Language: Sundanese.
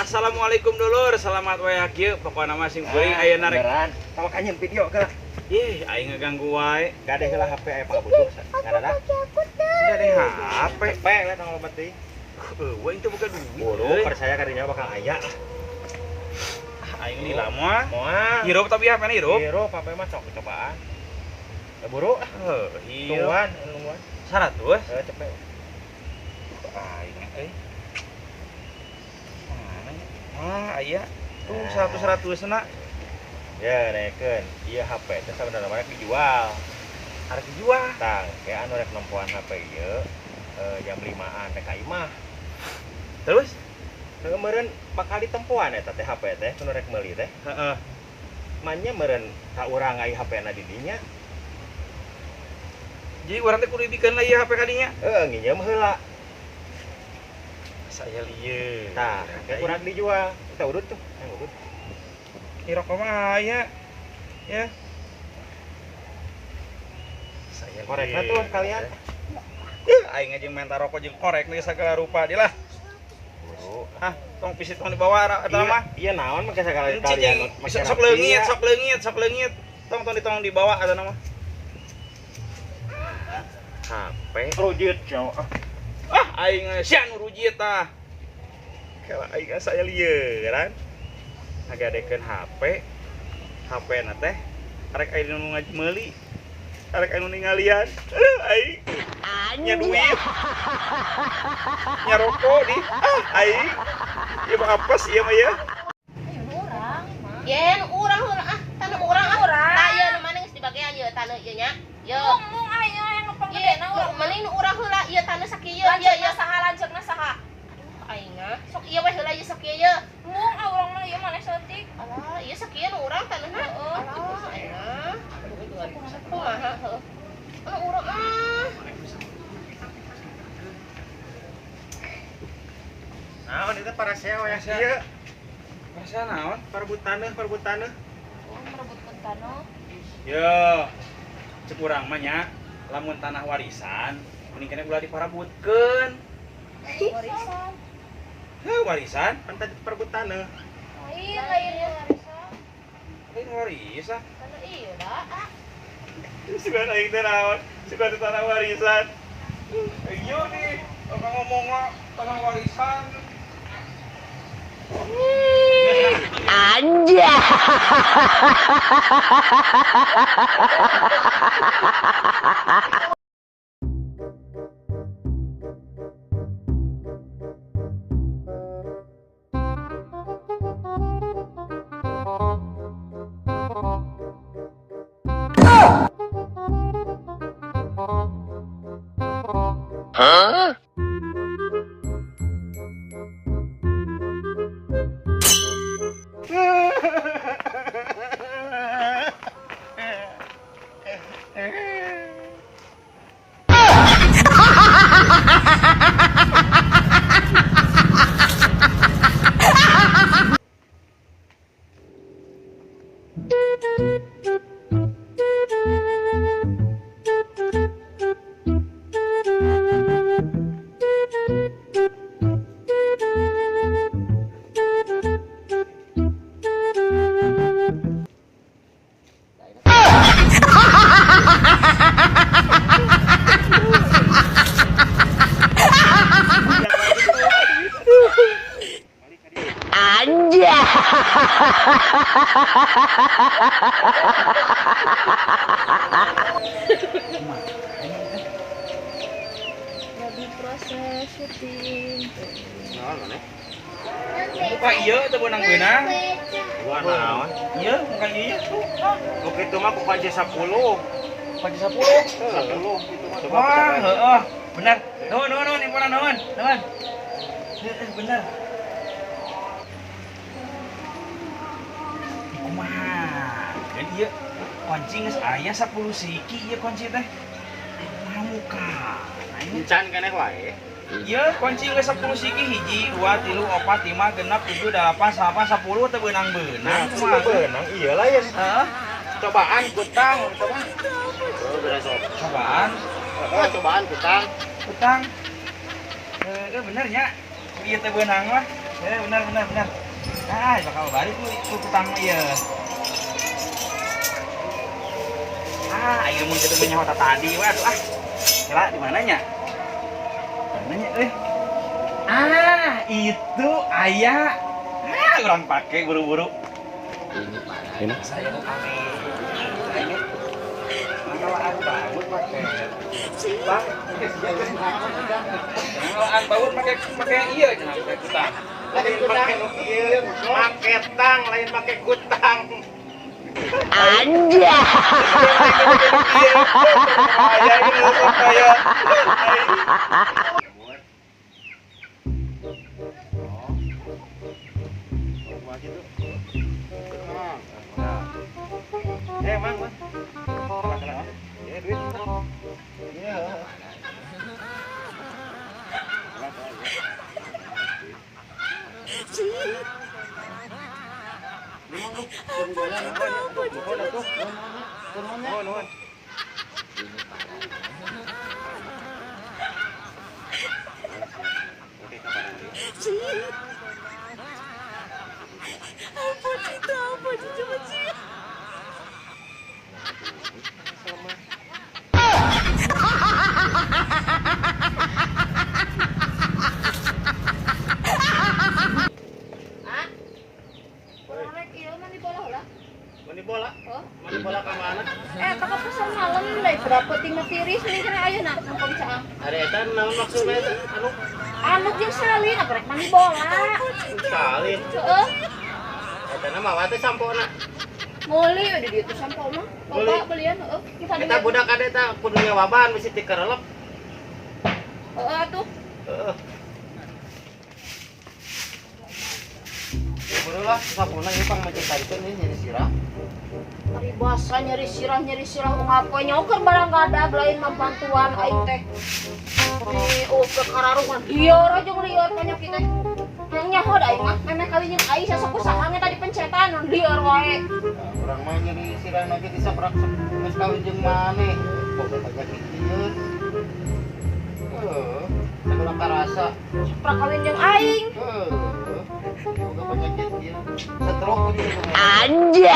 Assalamualaikum dulur, selamat wae kieu. Pokona mah sing kuring aya narek. Sama kanyen video ke. Ih, aing ngeganggu wae. Gadeh heula HP aya pangabutuh. Ngarana? Gadeh HP. Pe lah tong loba teuing. Eueuh, itu bukan duit. Buru, percaya kadinya bakal aya. Aing lila moal. Moal. Hirup tapi HP na hirup. Hirup HP mah sok cobaan. Ya buru. Heuh, hirup. Tungguan, nungguan. 100. Heeh, cepet. Aing euy. Mana nya? Ah, aya. Tuh 100 na. Ya, rekeun. Ieu HP teh sabenerna mah rek dijual. Arek dijual. Tang, kayak anu rek nempoan HP ieu jam 5-an rek ka imah. Terus? Heeh, meureun bakal ditempoan eta teh HP teh, nu rek meuli teh. Heeh. Manya meureun ka urang ai HP-na di dinya. Jadi urang teh kudu dibikeun lah ieu HP ka dinya. Heeh, nginjem heula. Saya lieu. Tah, kayak urang dijual. Kita urut tuh, yang urut. Ieu rokok mah aya. Ya. Saya korekna tuh kalian. Aing jeung menta rokok jeung korek nih segala rupa dia lah. Buru. Ah, tong pisit tong dibawa eta mah. Iya naon make segala kalian. Sok leungit, sok leungit, sok leungit. Tong tong ditong dibawa eta mah. HP rujit jauh. Ah, aing sia nu rujit tah. Kala aing saya lieu kan. Ngagadekeun HP. HP na teh arek aing nu meuli. Arek anu ningalian. Aing nya duit. Nya rokok di. Ah, aing. Ieu mah apes ieu mah ya. Urang. Yen urang heula ah, taneuh urang ah. Tah ieu nu maneh geus dibagean ieu taneuh ieu nya. Ieu. Mung aya yang nu panggedena urang. Mending nu urang heula ieu taneuh sakieu ieu ieu saha lanceukna saha. Aduh aing ah. Sok ieu we heula ieu sakieu ieu. Mung ah urang mah ieu maneh saeutik. Alah, ieu sakieu nu urang taneuhna. Alah, aing ah. Kumaha heuh. Anu urang ah. Naon itu para sewa ya ieu. Para naon? Parebut taneuh, parebut taneuh. Oh, merebutkeun taneuh. Yo. Cek urang mah nya, lamun tanah warisan, mending kene ulah diparabutkeun. Warisan. Heuh, warisan? Pan tadi parebut taneuh. Lain, lain warisan. Lain warisan. Taneuh ieu da. Sugan aing teh naon? Sugan tanah warisan. Ieu nih, orang ngomong mah tanah warisan. Anjay. Huh? Anjay. Lagi proses syuting. Naon maneh? Muka ieu teu beunang-beunang. Wah naon? Ieu muka ieu tuh. Nu kitu mah ku kunci 10. Kunci 10. 10 kitu mah coba. Wah, heeh. Bener. Nuhun, nuhun, nuhun, infona nuhun. Nuhun. Heeh, bener. Kumaha? Kan ieu kunci geus aya 10 siki ieu kunci teh. Kumaha muka? Encan keneh wae. Ieu kunci geus 10 siki 1 2 3 4 5 6 7 8 9 10 teu beunang-beunang. Kumaha beunang? Iya lah ya. Heeh. Cobaan kutang, coba. Oh, beres. Cobaan. Heeh, cobaan kutang. Kutang. Bener nya. Ieu teu beunang mah. Ya benar. Ah, bakal balik ku kutang ieu. Ah, aing mun kitu mah nyaho tadi we atuh ah. Kela di mananya? Mananya euy? Ah, itu aya. Ah, urang pake buru-buru. Ini saya aneh. Ini ngalaan baut pake. Bang, ngalaan baut pake ieu cenah pake kutang. Lain pake ieu, make tang, lain make kutang. Anjay. Aya ini kaya. Mang, Mang. Ya, duit. Iya. Nuhun. Apa itu apa coba sih? Ah. Korek ieu mandi bola heula. Mandi bola? Oh. Mandi bola ka mana? Toko pasar malam lain berapa ting tiris nih kena ayeuna nangkong caang. Ari eta naon maksudna eta? Anu Anu jeung salin apa rek mandi bola. Salin. Heeh. Eta na mawa teh sampona. Meuli we di dieu teh sampo mah. Loba belian heeh. Kita Eta budak ada eta kudu nyawaban bisi tikerelep. Heeh atuh. Heeh. Buru lah, sampona ieu pang menciptakeun ieu nyeri sirah. Ari basa nyeri sirah ngapoe nyoker barang gadag lain mah bantuan aing teh. Nih, oh ke kararungan lieur aja lieur penyakit teh. Yang nyaho da aing mah memeh kali jeung aing sasok usaha tadi pencetan lieur wae. Urang mah nyeri sirah lagi disaprak geus kawin jeung maneh. Boga penyakit ieu. Heuh, sagala karasa. Saprak kawin jeung aing. Heuh. Boga penyakit ieu. Stroke gitu. Anjay.